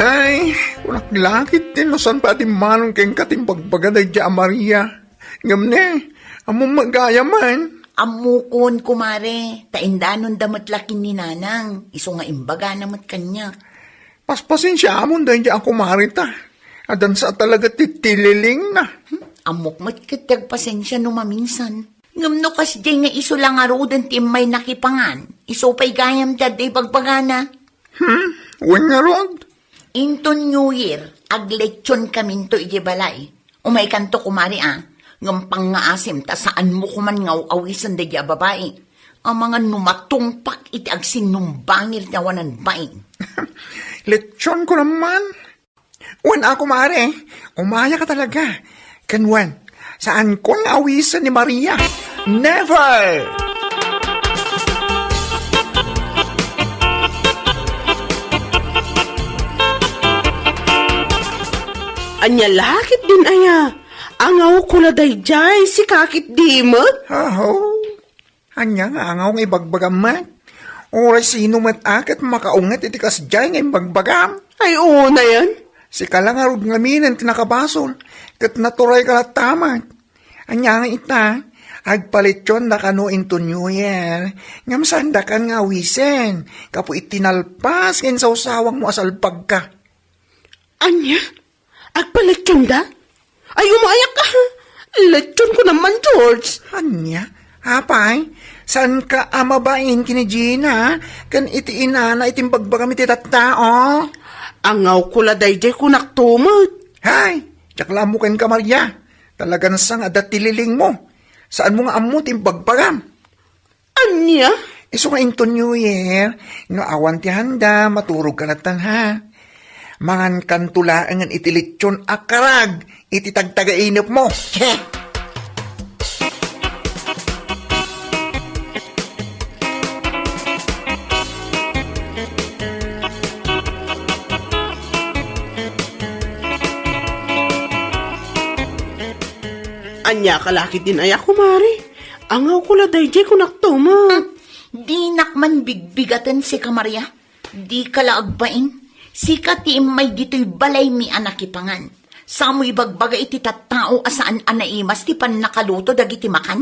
Hay, kunak lakit din no saan pa ti manon kenka ti imbagbaga daydiay a Maria. Ngem ne, ammom met gayam man. Ammokon, kumare, ta indanonda met la ken ni nanang, isu nga imbagana met kaniak. Paspasensiamon daydiay a kumare ta. Addansa a talaga ti tililingna. Hmm, ammok met ket ti agpasensia no maminsan. Ngem no kasdiay nga isu la ngaruden ti immay nakipangan, isu pay gayam ti adda ibagbagana. Hmm, wen ngarud? Inton New Year, aglechon kaminto idiay balay. Umaykanto, kumare, a, ngem pangngaasim ta saanmo koman nga aw-awisen daydiay a babai. Amangan no matungpak iti agsinnumbangir ti awanan bain. Lechon ko naman. Wen a, kumare, umayaka talaga. Ken wen, Saankon nga awisen ni Maria. Never! Ania la ketdin aya? Angawko la daydiay, sika ketdi met? Aho. Ania nga angaw nga ibagbagam met? Uray sino met a ket makaunget iti kasdiay nga imbagbagam? Ay, unay. Sika la ngarud ngamin ti nakabasol, ket naturayka latta met. Ania nga ita, agpalitionda kano into New Year, ngem saandakan nga awisen, gapu iti nalpas nga insawsawangmo a salbagka. Ania? Agpalitionda? Ay, umayak, ah! Litionko naman, George! Ania? Apay, saanka a mabain ken ni Gina, ken iti inana iti imbagbagam iti tattao? Angawko la daydiay, kunakto met. Hay! Diak la ammo kenka, Maria. Talagan sa nga adda ti lilingmo. Saanmo nga ammo ti imbagbagam? Ania? Isu nga into New Year, no awan ti handa, maturogka latta, ha? Mangankanto laengen iti lition a karag iti tagtagainepmo. Ania ka la ketdin aya, kumare? Angawko la daydiay, kunakto met. Hmm, dinak man bigbigaten sika, Maria. Dika la agbain. Sika ti immay ditoy balaymi a nakipangan. Samo ibagbaga iti tattao a saan a naimas ti pannakaluto dagiti makan?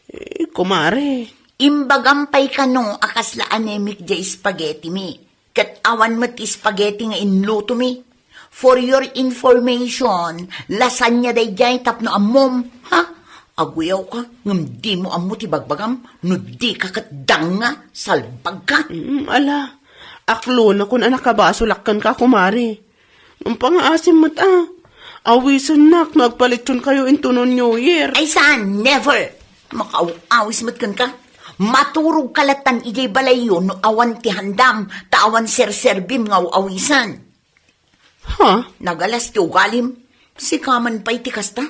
Eh, kumare. Imbagam pay kano a kasla anemic diay spaghetti mi. Ket awan met ti spaghetti nga inlutomi. For your information, lasagna daydiay tapno ammom, ha? Aguyawka, ngem dimo ammo ti bagbagam, no dika ket danga, salbagka. Mm, ala, aklonakon a nakabasolak kenka, kumare. Ngem pangaasim met a. Awisennak no agpalitionkayo into New Year. Ay saan, never! Makaaw-awis met kenka. Maturogka lattan idiay balayyo no awan ti handam, ta awan serserbim nga aw-awisen. Ha? Nagalas ti ugalim. Sika man pay ti kasta.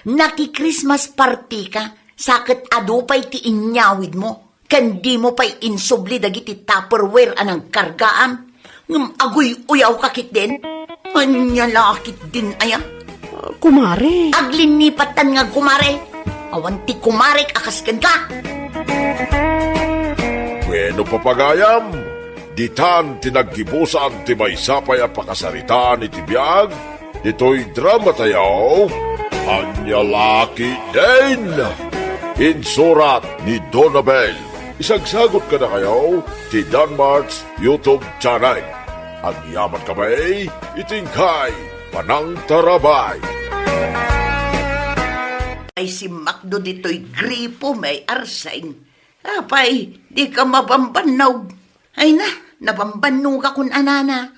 Naki-Christmas party ka, sa ket adu pay ti inyawidmo, ken dimo pay insubli dagiti Tupperware a nagkargaam. Ngem aguy-uyawka ketdin. Ania la ketdin aya? Ah, kumare. Aglinnipat tan nga kumare. Awan ti kumarek a kas kenka. Bueno, papagayam, ditan ti naggibusan ti maysa pay a pakasaritaan iti biag ditoy drama tayo, Ania la ketdin? Insurat ni Donabel. Isagsagot kadakayo ti Danmart's YouTube channel. Agyaman kami iti inkay panangtarabay. Ay, si Macdo ditoy gripo, may arseng. Apay, dika mabambannog. Ay na, nabambannogakon a nana.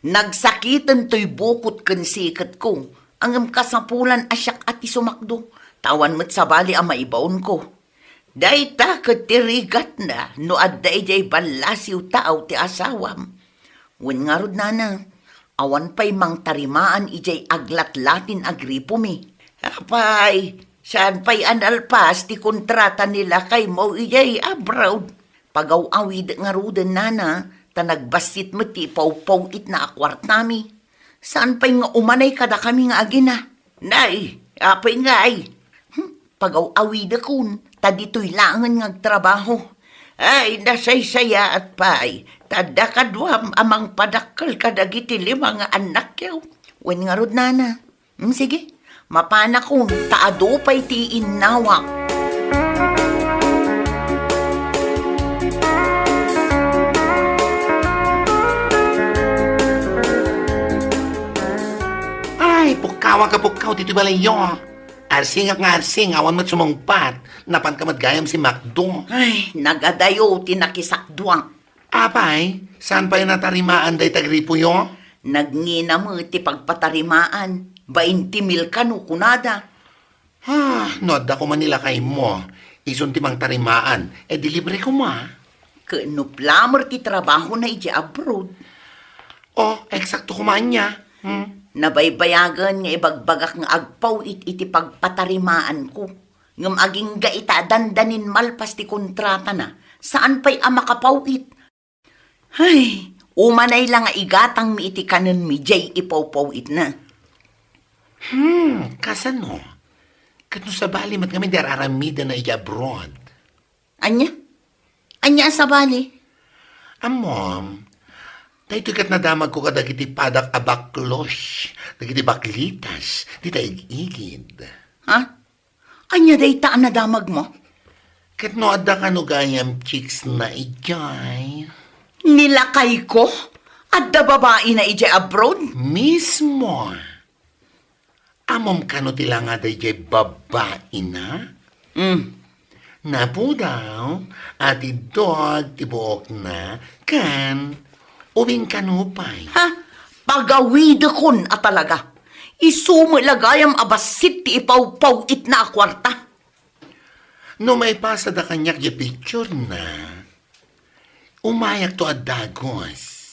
Nagsakiten toy bukot ken siketko, ngem kasapulan a siak a ti sumakdo, ta awan met sabali a maibaonko. Dayta ket ti rigatna no adda idiay ballasiw taaw ti asawam. Wen ngarud, nana, awan pay mangtarimaan idiay aglatlatin a gripomi. Apay, saan pay a nalpas ti kontrata ni lakaymo idiay abroad? Pagaw-awidek ngaruden, nana, ta nagbassit met ti ipawpaw-itna a kuartami. Saan pay nga umanay kadakami nga agina? Nay, apay ngay? Hmm, pagaw-awidekon, ta ditoy laengen nga agtrabaho. Ay, nasaysayaat pay, ta adda kaduam a mangpadakkel kadagiti lima nga annakyo. Wen ngarud, nana. Hmm, sige, mapanakon, ta adu pay ti innawak. Ay, pukkaw a kapukkaw ditoy balayyo. Arsingak nga arsing, awan met sumungpat. Napanka met gayam si Macdo. Ay, nagadayo ti nakisakduak. Apay, saan pay natarimaan dayta gripoyo? Nagngina met ti pagpatarimaan. Bainti mil kano kunada. Ah, no adda koma ni lakaymo, isun ti mangtarimaan, e di libre koma. Ket no plumber ti trabahona idiay abroad? Oh, eksakto koma ania. Hmm? Nabaybayagen nga ibagbagak nga agpaw-it iti pagpatarimaanko. Ngem agingga ita a dandanin malpas ti kontratana, saan pay a makapaw-it. Hay, umanay la nga igatangmi iti kanenmi jay ipawpaw-itna. Hmm, kasano? Ket no sabali met ngamin ti ar-aramidna iti abroad? Ania? Ania a sabali? Ammom, daytoy ket nadamagko kadagiti padak a baklos, dagiti baklitas, dita ig-igid. Ha? Ania dayta a nadamagmo? Ket no adda kano gayam chicks na idiay? Ni lakayko? Adda babaina idiay abroad? Mismo. Ammom kano ti langada idiay babaina? Mm. Napudaw, atiddog ti buokna, ken ubing kano pay. Ha? Pagawidekon a talaga. Isu met la gayam a bassit ti ipawpaw-itna a kuarta. No maipasada kaniak diay picturena, umayakto a dagus.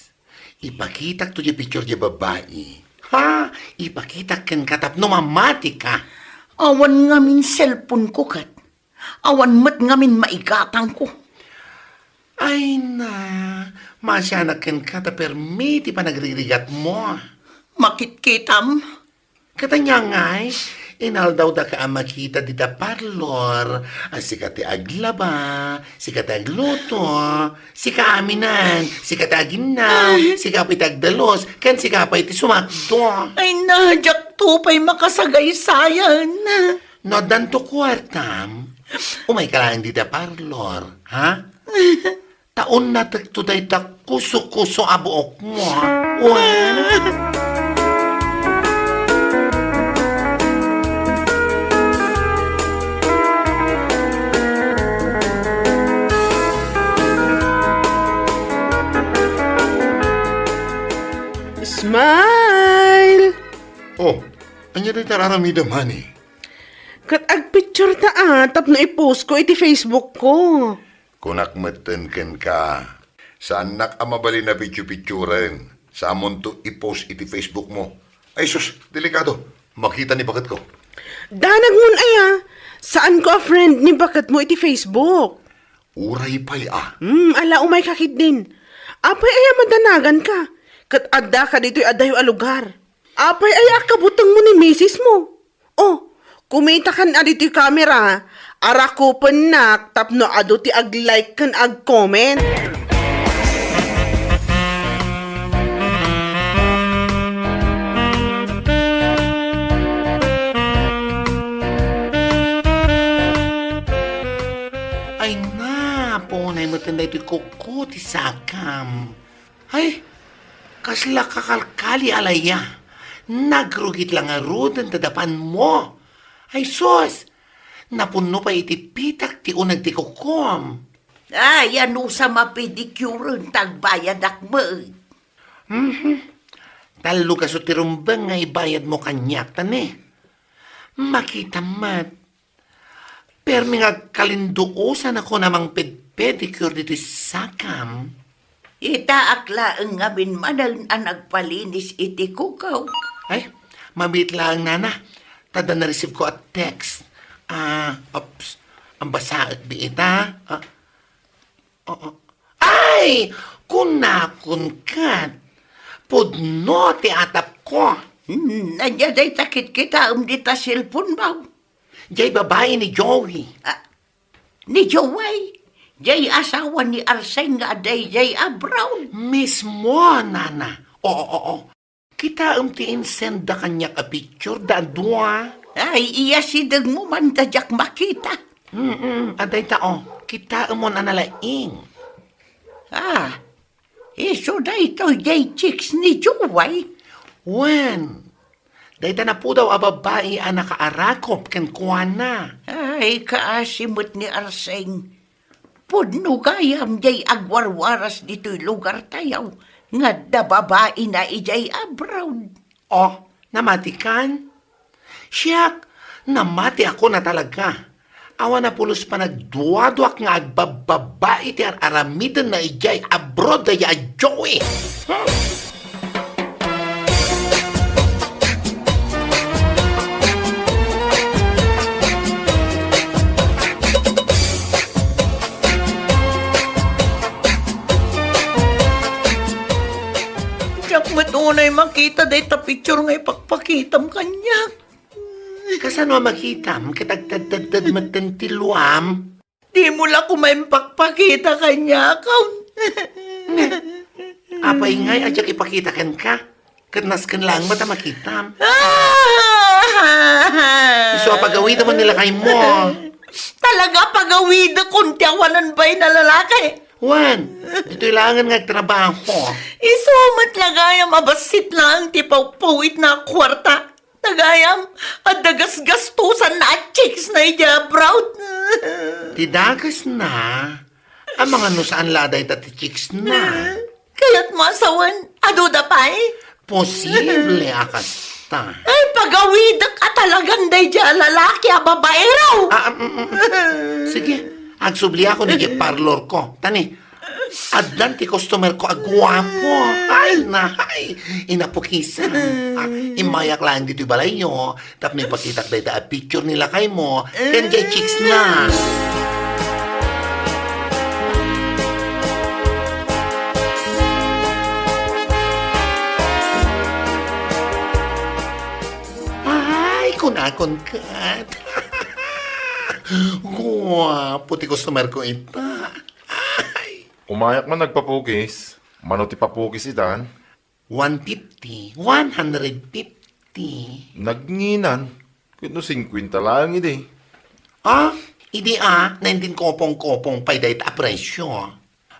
Ipakitakto diay picture diay babai. Ha? Ipakitak kenka tapno mamatika. Awan ngamin cellphone-ko ket. Awan met ngamin maigatangko. Ay na, maasianak kenka ta permi ti panagririgatmo. Makitkitam? Ket ania ngay, inaldawdaka a makita dita parlor, a sika ti aglaba, sika ti agluto, sika aminan, sika ti aginnaw, sika pay ti agdalus, ken sika pay ti sumakdo. Ay na, diakto pay makasagaysayan. No addanto kuartam, umayka laeng dita parlor, ha? Ta unnatekto dayta kuso-kuso a buokmo, ha? Wen. Smile! Oh, ania dayta ar-aramidem, honey? Ket agpictureta, a, tapno i-post ko iti Facebook ko. Kunak metten kenka, saannak a mabalin a picture-picturen. Saamonto i-post iti Facebook mo. Ay sus, delikado. Makita ni baketko. Danagmon aya, saan ko a friend ni baketmo iti Facebook. Uray pay a. Hmm, ala, umayka ketdin. Apay aya madanaganka? Ket addaka ditoy adayo a lugar. Apay aya a kabutengmo ni misismo? Oh, kumitakan a ditoy kamera, arakupennak tapno adu ti ag-like ken ag-comment. Ay, napo, naimeten daytoy kuko ti sakam. Ay, kasla kakalkali a laya. Nagrugit la ngaruden ta dapanmo. Ay sus! Napunno pay iti pitak ti uneg ti kukom. Ay, anusa mapedicuren ta agbayadak met. Mhm. Tallo kaso ti rumbeng nga ibayadmo kaniak, ta ne. Makitam met. Permi nga agkalinduosanakon a mangpedpedicure ditoy sakam. Itaak laeng ngamin manen a nagpalinis iti kukaw. Ay, mabiit laeng, nana. Ta adda na-receive ko a text. Ah, oops. Ang basaek di ita. Ah, Oo. Ay! Kunakon ket, pudno ti atapko. Hmm, ania dayta kitkitaem dita cellphone mo? Jay babai ni Joey. Ah, ni Joey? Jay asawa ni Arseng nga adda idiay abroad. Mismo, nana. Oo, oo. Kitaem ti insend da kaniak a picture da a dua. Ay, iyasidegmo man ta diak makita. Mm-mm, adda ita, oh. Kitaemon a nalaing. Ah, isu daytoy jay chicks ni Joey? Wen, dayta napudaw a babai a nakaarakop kenkuana. Ay, kaasi met ni Arseng. Pudno gayam jay agwarwaras ditoy lugartayo nga adda babaina idiay abroad. Oh, namatikan? Siak, namatiakon a talaga. Awan a pulos panagduaduak nga agbabbabai ti ar-aramidenna idiay abroad dayta a Joey. Hmm. Unay makita dayta picture nga ipakpakitam kaniak. Kasano a makitam ket agtedtedted metten ti luam? Dimo la koma impakpakita kaniak. Apay ngay a diak ipakita kenka? Ket nasken laeng met a makitam. Isu a pagawidem ni lakaymo. Talaga pagawidek kun ti awanen bain a lalaki. Wen, ditoy laengen nga agtrabaho. Isu met la gayam a bassit laeng ti pawpawitna a kuarta. Gayam, adda gasgastusanna a chicks na idiay abroad. Ti dakesna, amangan no saan la dayta ti chicks na. Kayatmo a sawen, adu da pay? Posible a kasta. Ay, pagawidek a talagan daydiay a lalaki a babaero. Ah, mm, mm. Sige, agsubliakon idiay parlor ko. Tani, addan ti customer ko a guapo. Ay, nahay, inapukisan. Ah, immayak laeng ditoy balayyo, tapno ipakitak dayta a picture ni lakaymo, ken diay chicks na. Ay, kunakon ket. Guapo ti customer ko ita. Ay. Umayak man nagpapukis. Mano ti papukis itan? One fifty, one hundred fifty. Nagnginan. Ket no singkwenta laeng idi. Ah, idi a, nineteen kopong-kopong pay dayta a presyo.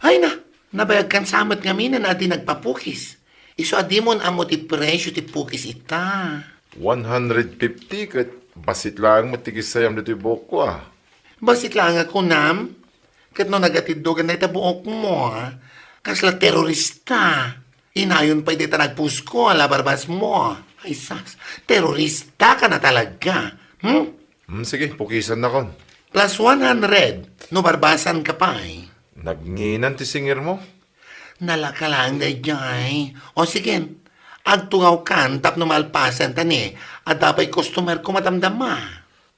Ay na, nabayagkan sa met ngamin a di nagpapukis. Isu a dimon ammo ti presyo ti pukis ita. One hundred fifty ket bassit laeng met ti kissayam ditoy buokko, a. Bassit laeng a kunam? Ket no nagatiddogan dayta buokmo, a, kasla terorista. Inayon pay dayta nagpusko a labarbasmo. Ay, sas, terorista ka na talaga. Hmm? Hmm, sige, pukisannakon. Plus one hundred, no barbasanka pay. Nagnginan ti singirmo? Nalaka laeng daydiay. O sige, agtugawkan tapno malpasen ta ni, adda pay customer ko madamdama.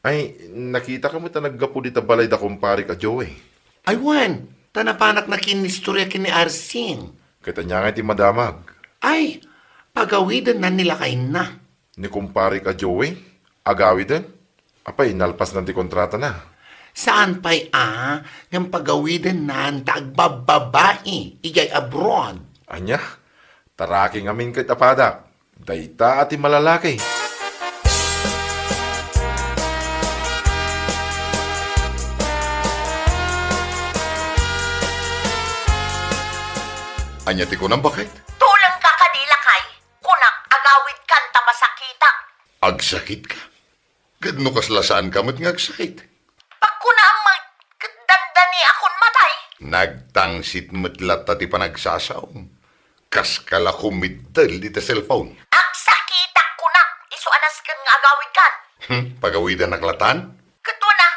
Ay, nakitaka met a naggapu dita balay da kumparik a Joey. Ay wen, ta napanak nakinistorya ken ni Arsing. Ket ania ngay ti madamag? Ay, pagawidenna ni lakayna. Ni kumparik a Joey? Agawiden? Apay, nalpasnan ti kontratana? Saan pay a, ngem pagawidennan ta agbabbabai idiay abroad. Ania? Taraki ngamin ket a padak. Dayta a ti malalaki. Ania ti kunam, baket? Tulengka kadi, lakay. Kunak, agawidkan ta masakitak. Agsakitka? Ket no kasla saanka met nga agsakit? Pagkunaam met ket dandaniakon matay. Nagtangsit met latta ti panagsasaom. Kaska la kumiddel iti cellphone. Agsakitak kunak, isu a nasken nga agawidkan. Hmm, pagawidanak latan? Ket wen a,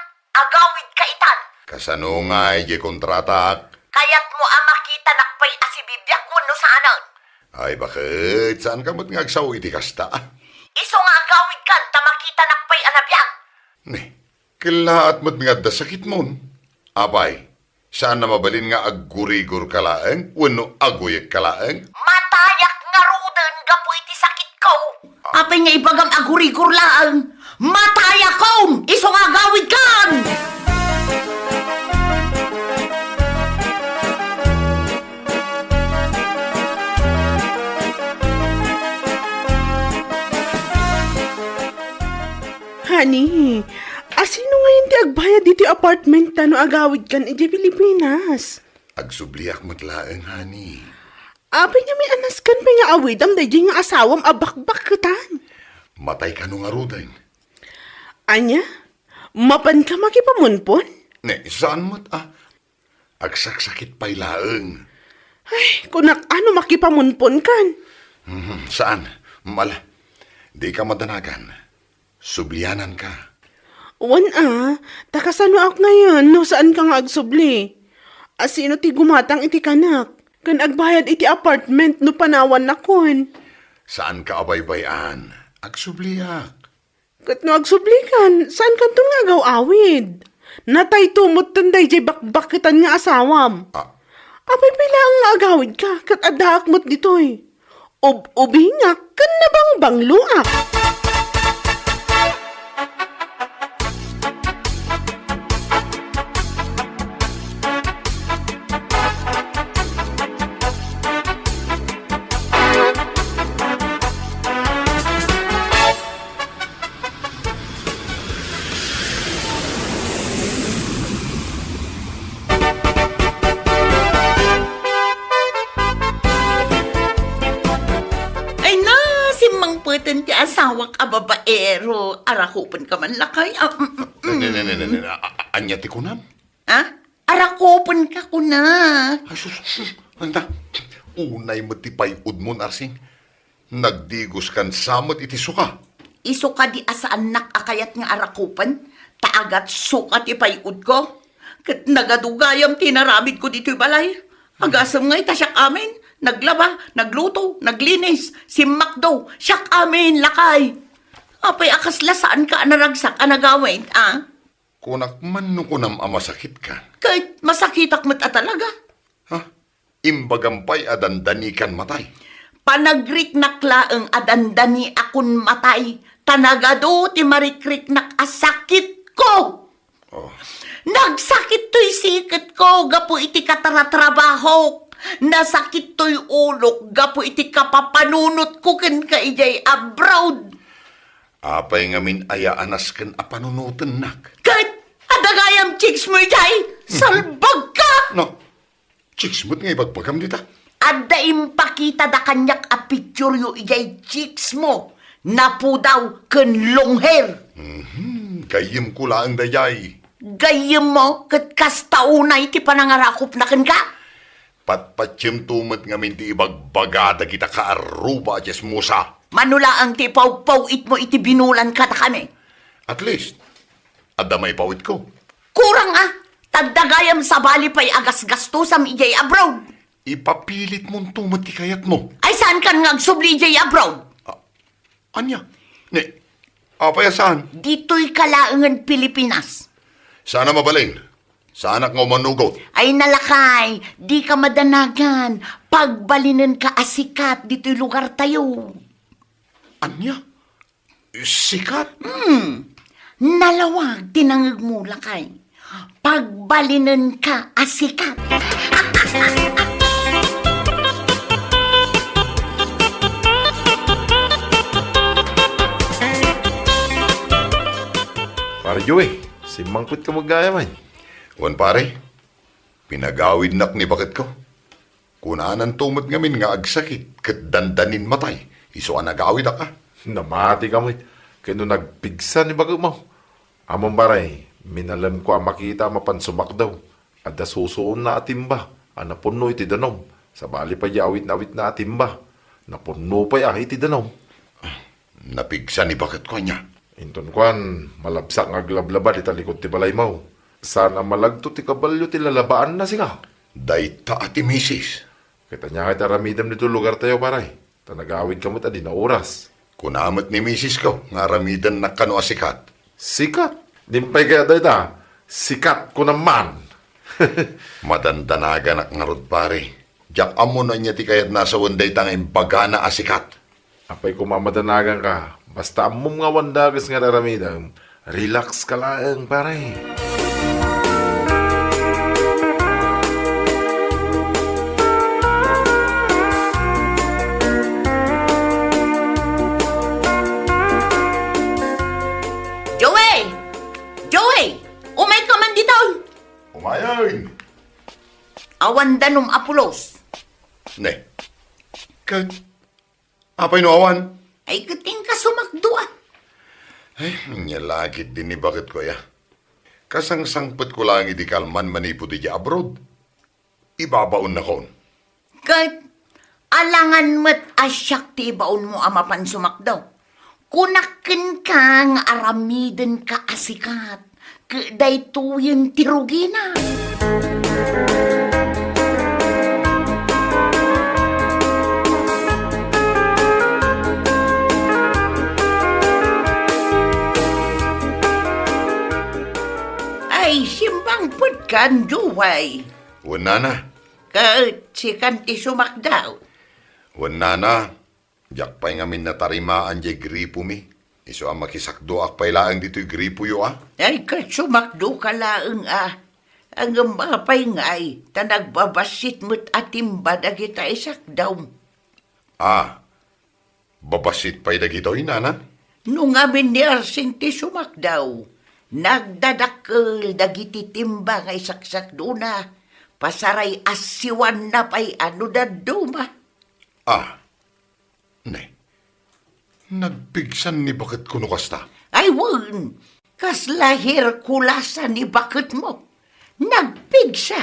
agawidka itan. Kasano ngay diay kontratak? Kayatmo a makitanak pay a sibibiak wenno saanen? Ay, baket, saanka met nga agsao iti kasta? Isu nga agawidkan ta makitanak pay a nabiag. Ne, kellaat met nga adda sakitmon. Apay, saan a mabalin nga aggurigorka laeng wenno aguyekka laeng? Matayak ngaruden gapu iti sakitko. Apay nga ibagam a gurigor laeng? Matayakon! Isu nga agawidkan! Honey, asino ngayon ti agbayad iti apartment ta no agawidkan idiay Pilipinas? Agsubliak met laeng, honey. Apay nga may anaskan pay nga awidam daydiay nga asawam a bakbaketan. Matay kano ngaruden? Ania? Mapanka makipamunpon? Ne, saan met a? Agsaksakit pay laeng. Ay, kunak, ano makipamunpon kan? Mhm, saan? Mala, di ka madanagan. Subliananka. Wen a, ta kasanoak ngayon no saanka nga agsubli? Asino ti gumatang iti kanak? Ken agbayad iti apartment no panawannakon? Saanka a baybay-an. Agsubliak. Ket no agsublikan, saankanton nga agaw-awid? Natayto metten daydiay bakbaketan nga asawam. Ah. Apay pay laeng nga agawidka, ket addaak met ditoy. Ub-ubingak ken nabangbangloak. Ay na, simmangpeten ti asawak a babaero. Arakupenka man, lakay. Ah, mm, mm, mm. Ne, ne, ne, ne, ne, ne. A-, a-, ania ti kunam? Ha? Arakupenka, kunak. Ay, sus, sus, sus. Anda? Unay met ti pay-udmo, Arsing. Nagdigoskan sa met iti suka. Isu kadi a saannak a kayat nga arakupen, ta agatsuka ti pay-udko. Ket nagadu gayam ti inaramidko ditoy balay. Agasem nga ita siak amin, naglaba, nagluto, naglinis, simmakdo, siak amin, lakay. Apay a kasla saanka a naragsak a nagawid, a? Kunak man no kunam a masakitka. Ket masakitak met a talaga. Ha? Imbagam pay a dandanikan matay? Panagriknak laeng a dandaniakon matay, ta nagadu ti marikriknak a sakitko. Oh. Nagsakit toy siketko gapu iti katratrabahok. Nasakit toy ulok gapu iti kapapanunotko kenka idiay abroad. Apay ngamin aya a nasken a panunotennak? Ket adda gayam chicks mo idiay? Salbagka! No, chicks met nga ibagbagam dita? Adda impakitada kaniak a pictureyo idiay chicks mo. Napudaw ken long hair. Mhm, gayyemko laeng daydiay. Gayyemmo ket kasta unay ti panangarakupna kenka? Patpatiemto met ngamin ti ibagbaga dagita kaarruba a chismosa. Mano laeng ti ipawpaw-itmo iti binulan kadakami? At least, adda maipawitko. Kurang a, ta adda gayam sabali pay a gasgastosam idiay abroad. Ipapilitmonto met ti kayatmo. Ay, saankan nga agsubli idiay abroad? Ah, ania? Ne, apay a saan? Ditoyka laengen Pilipinas. Saan a mabalin? Saanak nga umanugot? Ay, nalakay, dika madanagan. Pagbalinenka a sikat ditoy lugartayo. Ania? Sikat? Hmm. Nalawag ti nangegmo, lakay. Pagbalinenka a sikat. Pare Joey, simmangpetka met gayam, ay. Wen, pare, pinagawidnak ni baketko. Kunananto met ngamin nga agsakit ket dandanin matay, isu a nagawidak a. Namatika met, ket no nagpigsa ni baketmo. Ammom, pare, minalemko a makita a mapan sumakdaw. Adda susuonna a timba a napunno iti danum. Sabali pay di awitna-awitna a timba, napunno pay a iti danum. Napigsa ni baketko ania? Inton kuan, malabsak nga aglablaba dita likud ti balaymo. Saan a malagto ti kabalio ti lalabaanna, sika? Dayta a ti misis. Ket ania ngay ti aramidem ditoy lugartayo, pare? Ta nagawidka met a di naoras. Kuna met ni misisko nga aramidennak kano a sikat. Sikat? Dimpay kayat dayta? Sikat kunam man. Madandanaganak ngarud, pare. Diak ammo no ania ti kayatna a sawen dayta nga imbagana a sikat. Apay koma a madanaganka, basta ammom nga awan dakes nga aramidem, relax ka laeng, pare. Joey! Joey! Umayka man ditoy! Umayen! Awan danum a pulos. Ne. Ket apay no awan? Ay, ket inka sumakdo, a. Ay, ania la ketdi ni baketko aya? Kasangsangpetko laeng idi kalman manipud idiay abroad. Ibabaonnakon. Ket alangan met a siak ti ibaonmo a mapan sumakdo. Kunak kenka nga aramidenka a sikat. Ket daytoyen ti rugina. Ay, simmangpetkan, Joey. Wen, nana. Ket sikan ti sumakdaw. Wen, nana. Diak pay ngamin natarimaan diay gripomi. Isu a makisakdoak pay laeng ditoy gripoyo, a? Ay, ket sumakdoka laeng, a. Ngem apay ngay, ta nagbabassit met a timba dagita isakdawm. A, babassit pay dagitoy, nana? No ngamin ni Arsing ti sumakdaw, nagdadakkel dagiti timba nga isaksakdona, pasaray assiwanna pay a no dadduma. A, ne, nagpigsan ni baketko no kasta? Ay wen, kasla Herkulasa ni baketmo. Nagpigsa.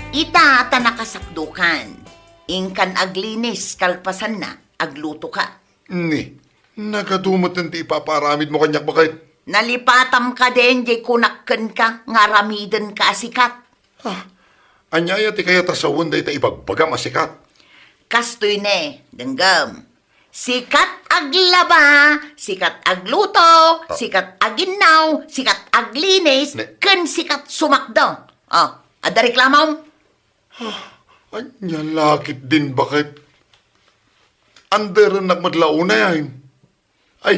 Ita ta nakasakdokan, inkan aglinis, kalpasanna, aglutoka. Ni, nagadu met ti ipapaaramidmo kaniak, baket? Nalipatam kadin diay kunak kenka nga aramidenka a sikat. A, ania aya ti kayat a sawen dayta ibagbagam a sikat? Kastoy ne, denggem. Sikat aglaba, sikat agluto, a, sikat aginnaw, sikat aglinis, ne, ken sikat sumakdo. O, adda reklamom? A, ania la ketdin, baket? Anderennak met la unay, ay. Ay,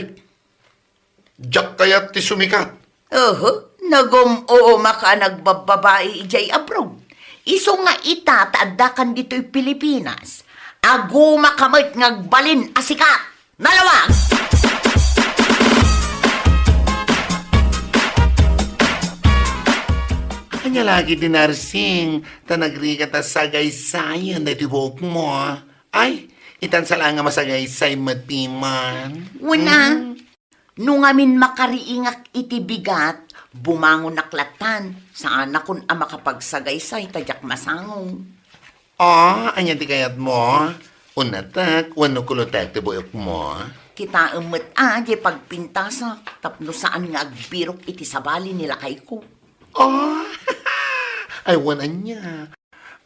diak kayat ti sumikat. Oho, nagum-umaka a nagbabbabai idiay abroad. Isu nga ita ta addakan ditoy Pilipinas, agumaka met nga agbalin a sikat. Nalawag! Ania la ketdin, Arsing, ta nagrigat a sagaysayen daytoy buokmo? Ay, itan sa la nga masagaysay met piman. Wen a, hmm? No ngamin makariingak iti bigat, bumangonak lattan, saanakon a makapagsagaysay ta diak masango. A, ania ti kayatmo? Unatek wenno kulotek ti buokmo? Kitaem met a diay pagpintasak tapno saan nga agbirok iti sabali ni lakayko. A, ay wen ania.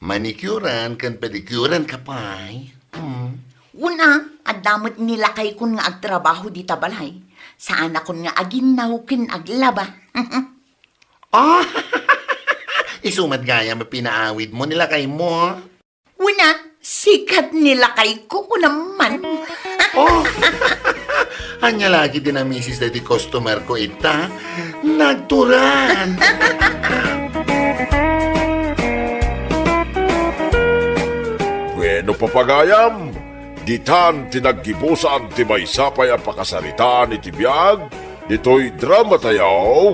Manicurean ken pedicureanka pay. Hmm. Wen a, adda met ni lakaykon nga agtrabaho dita balay. Saanakon nga aginnaw ken aglaba. A, isu met gayam a pinaawidmo ni lakaymo. Wen a, sikat ni lakayko, kunam man. O, ania la ketdin a misis daytoy customerko ita? Nagturan. Bueno, papagayam, ditan ti naggibusan ti maysa pay a pakasaritaan iti biag ditoy dramatayo.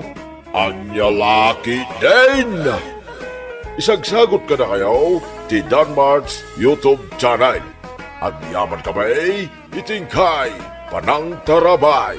Ania la ketdin? Isagsagot kadakayo ti Danmart's YouTube channel. Agyamankami iti inkay panangtarabay.